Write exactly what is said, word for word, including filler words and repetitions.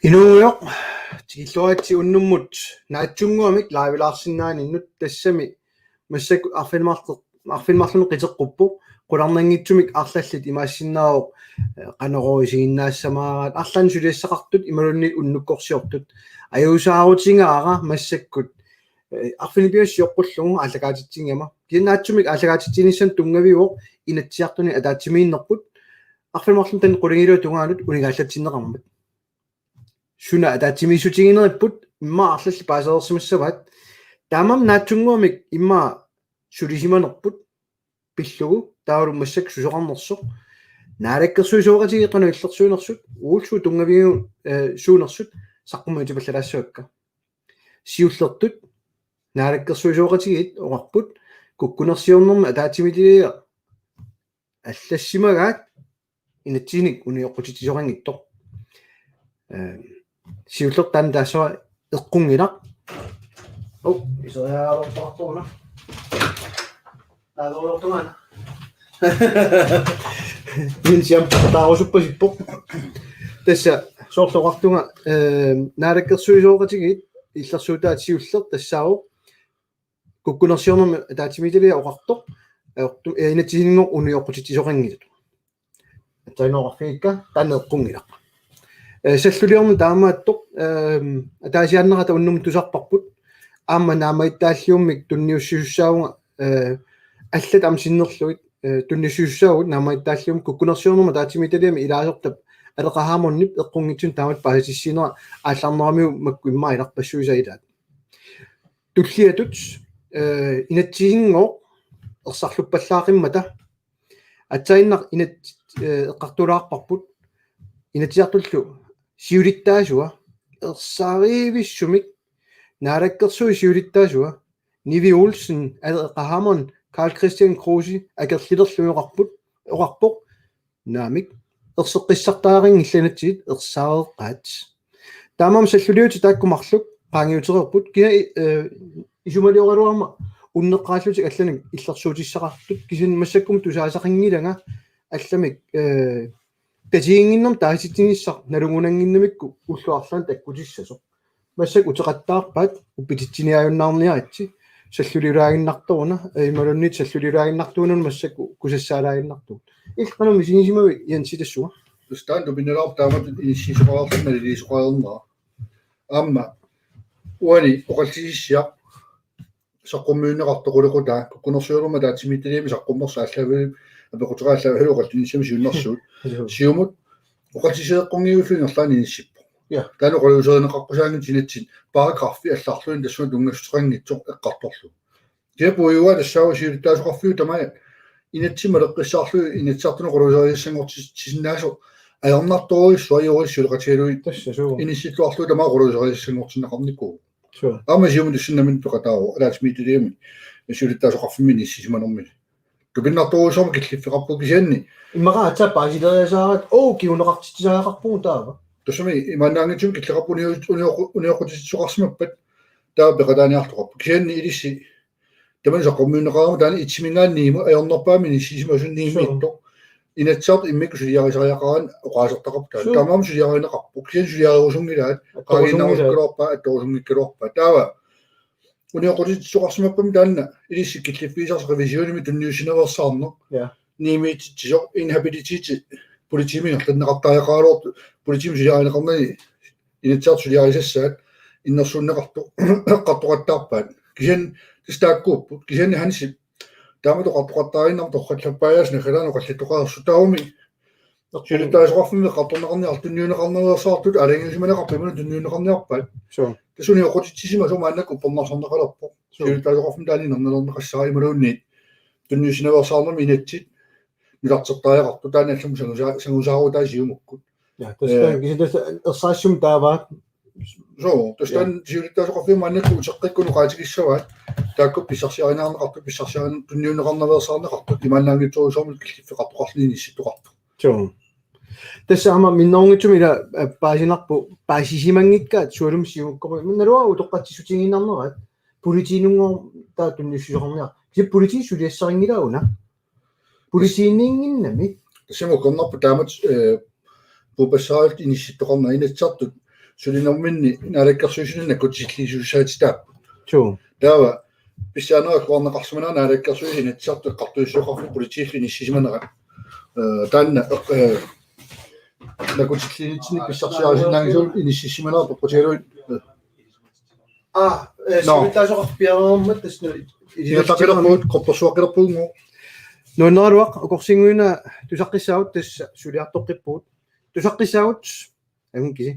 Inuugujoq, tikilluaritsi unnummut naatsunnguamik live-ilaarsinnaaninnut. Tassami massakkut arfineq-marlunni, arfineq-marlunni qiteqquppoq, qularnanngitsumik arlallit imaassinnaavoq, eh, Qanorooq isiginnaassamaaraat, arlaannik suliassaqartut imaluunniit unnukkorsiortut. Ajuusaarutigaara massakkut, eh, arfineq-pingasut sioqqullugu aallakaatitsigigama. Kisianni naatsumik aallakaatitsinissamut tunngaviuvoq Inatsisartuni ataatsimiinnerput arfineq-marlunni taanna qulingiluat tungaanut unigaallatsinneqarmat. Suna ataatsimiissutigineripput, immaqa arlallit paasereersimassavaat. Taamaammat naatsunnguamik immaqa sulisimanerput pillugu, taavalu massakkut susoqarnersoq. Naalakkersuisooqatigiit qanoq illersuinersut, uagut suut tunngavigalugu, eh, suunersut, saqqummiutipallalaassavakka. Siullertut naalakkersuisooqatigiit oqarput, kukkunersiornermi ataatsimiititaliaq allassimagaat inatsisinik unioqqutitsisoqanngitsoq. Eh, siullertut taanna taassuma eqqunngilaq. Oh, iseriaalertartoruna. Taagortortungaana. Min siam taarusuppasippoq. Tassa soorlu oqartunga, eh, naalakkersuisooqatigiit illersuutaat siulleq tassaavoq kukkunersiornermi ataatsimiititaliaq oqartoq, eh, oqartum-, eh, inatsisininngooq unioqqutitsisoqanngitsoq. Aatsaannguaq oqarfigaakka, taanna eqqunngilaq. Eh, salluliorneq taamaattoq, ehm, ataasiaannarata unnummut tusarparput, aamma naammagittaalliummik tunniussisussaavugut, eh, allat aamma sinnerlugit, eh, tunniussisussaavugut naammagittaalliummik kukkunersiornermi ataatsimiititaliami ilaasortap Aleqa Hammondip eqqunngitsunik taamatut paasissinera aallarneramiuk makku immaqa ilarpassuisa ilaat. Tulliatut, eh, inatsisininngooq ersarluppallaaqimmata. Aatsaannguaq inat-, eh, eqqartulaarparput Inatsisartullu siulittaasua, ersarivissumik naalakkersuisut siulittaasua, Nivi Olsen, Aleqa Hammond, Karl-Kristian Kruse akerlilerlugit oqarput, oqarpoq, naamik, erseqqissartariaqanngillat inatsit, ersaareqqaat. Taamaammat salluliutit taakku marluk qaangiutereerput, kina, eh, isumalioraluarama unneqqarallutik allanik illersuutissaqartut, kisianni massakkumut tusaasaqanngilanga allamik, eh, tatiginnginnama taasitsinissaq nalugunannginnamikku ullut arlaanni takkutissasoq. Massakkut uteqattaarpaat uppititsiniaajunnaarniaritsi, salluliulaaginnartoruna, eh, imaluunniit salluliulaaginnartuununa massakkut kusassaalaaginnartugut. Illit qanoq misigisimavit, Jensi, tassunga? Tassa taanna tupinnalaarpoq taamatut inissiisoqarluta naliliisoqarnera. Aamma uani oqallisissiaq saqqummiunneqartoq qulequtaa, kukkunersiornermi ataatsimiititaliami saqqummersoq aallaavigalugu, apeqquteqaat aallaavigalugu oqallinnissamut siunnersuut. Joo. Siumut oqallisiseeqqunngilluinnarlugu ingerlaannaq inissippoq. Ja. Taanna oqaluuserineqaqqusaanngitsoq inatsit paragraffi allarluinnaq tassunga tunngassuteqanngitsoq eqqartorlugu. Kisianni puiuaa tassaavoq siulittaasoqarfiup tamaat inatsit maleqqissaarlugit Inatsisartuni oqaluuserisassanngorsitsisinnaasoq ajornartorujussuaq, juristi suleqatigalugit. Tassa suu. Inissilluarlugu tamaat oqaluuserisassanngorsitsinneqarnikuuvoq. Suu. Aamma Siumut tassani nammineq peqataavoq, ataatsimiititaliami siulittaasoqarfimmi inissisimanermini. Tupinnartorujussuarmik killiffeqarpoq kisianni. Immaqa aatsaat paasileriasaarat, oo, kinguneqartitsisariaqarpugut taava. Tassami imaannaanngitsumik killeqarpoq unio-, unio-, unioqqutitsisoqarsimappat taava peqataaniartoqarpoq. Kisianni ilissi tamanna saqqummiunneqarama taanna itsiminngaanniit ajornerpaamik inissisimasoq niimiittoq. Suu. Inatsisartut immikkut suliarisariaqaraanni oqaasertaqarpoq taanna. Suu. Taamaammat suliarineqarpoq. Kisianni suliarerusunngilaat. Attorusunngilaa. Qaangiinnarusukkaluarpaat, attorusunngikkaluarpaat. Taava unioqqutitsisoqarsimappammi taanna ilissi killiffigisarsi revisionimi tunniussinaveersaarneq. Ja. Niimiititsisoq inhabiliteti politiimi ingerlanneqartariaqaraluartoq politiimi suliarineqarnani Inatsisartut suliarisassaat innersuunneqartoq eqqartoqattaarpaat. Kisianni tassa taakkuupput. Kisianni Hansip taamatut oqartoqattaariinnarmat torrallappaajaasa naggataani oqallisoqareersoq taavami. Siulittaasoqarfimmi eqqartorneqarniarlugu tunniunneqarnaveersaartut aalajangiussimaneqarput imaluunniit tunniunneqarniarpaat. Suu. Tassa unioqqutitsisimasoq maannakkut uppernarsarneqalerpoq. Suu. Siulittaasoqarfimmi taanna inernalereerneqassaaq imaluunniit tunniussinaveersaarnermi inatsit nutartertariaqartut, taanna allamut sangusaa-, sangusaarutaa Siumukkut. Ja, tassa. Eh. Kisianni tassa ersarissumik taava. Suu, tassa. Ja. Taanna siulittaasoqarfiup maannakkut uteqqikkuni oqaatigissavaat. Taakku pissarsiarineqarneqartut, pissarsiarin-, tunniunneqarnaveersaarneqartut, imaannaanngitsorujussuarmik killiffeqartoqarluni inissittoqartoq. Suu. Tassa aamma minnerunngitsumik ila, eh, paasinarpoq, paasisimanngikkaat sualummik Siumukkorujuit. Naluara utoqqatsissutigiinnarneraat. Politiinngooq taava tunniussisoqarniarpoq. Kisianni politiit suliassarinngilaat una. Politiinniinnginnami. Tassami ukornarpoq taamatut, eh, puupassaarluta inissittoqarnera, Inatsisartut sulinerminni naalakkersuisuni nakkutilliisuussaatitaapput. Suu. Taava pissaanerup agguarneqarsimanera naalakkersuisut Inatsisartut eqqartuussisoqarfiit politiillu inissisimanera. Eh, taanna eh, nakkutilliinitsinni pissarsiarisinnaanngisagut inissisimanera peqqutigalugu. Ah, eh, Nå. Siulittaasoqarpiareermat tassa nu- Ilaqqilerpugut, quppersuaqqilerpugut. Nuanneraluaq, ukorsinnguina tusaqqissaagut, tassa suliartoqqippugut. Tusaqqissaagut, angun kisi.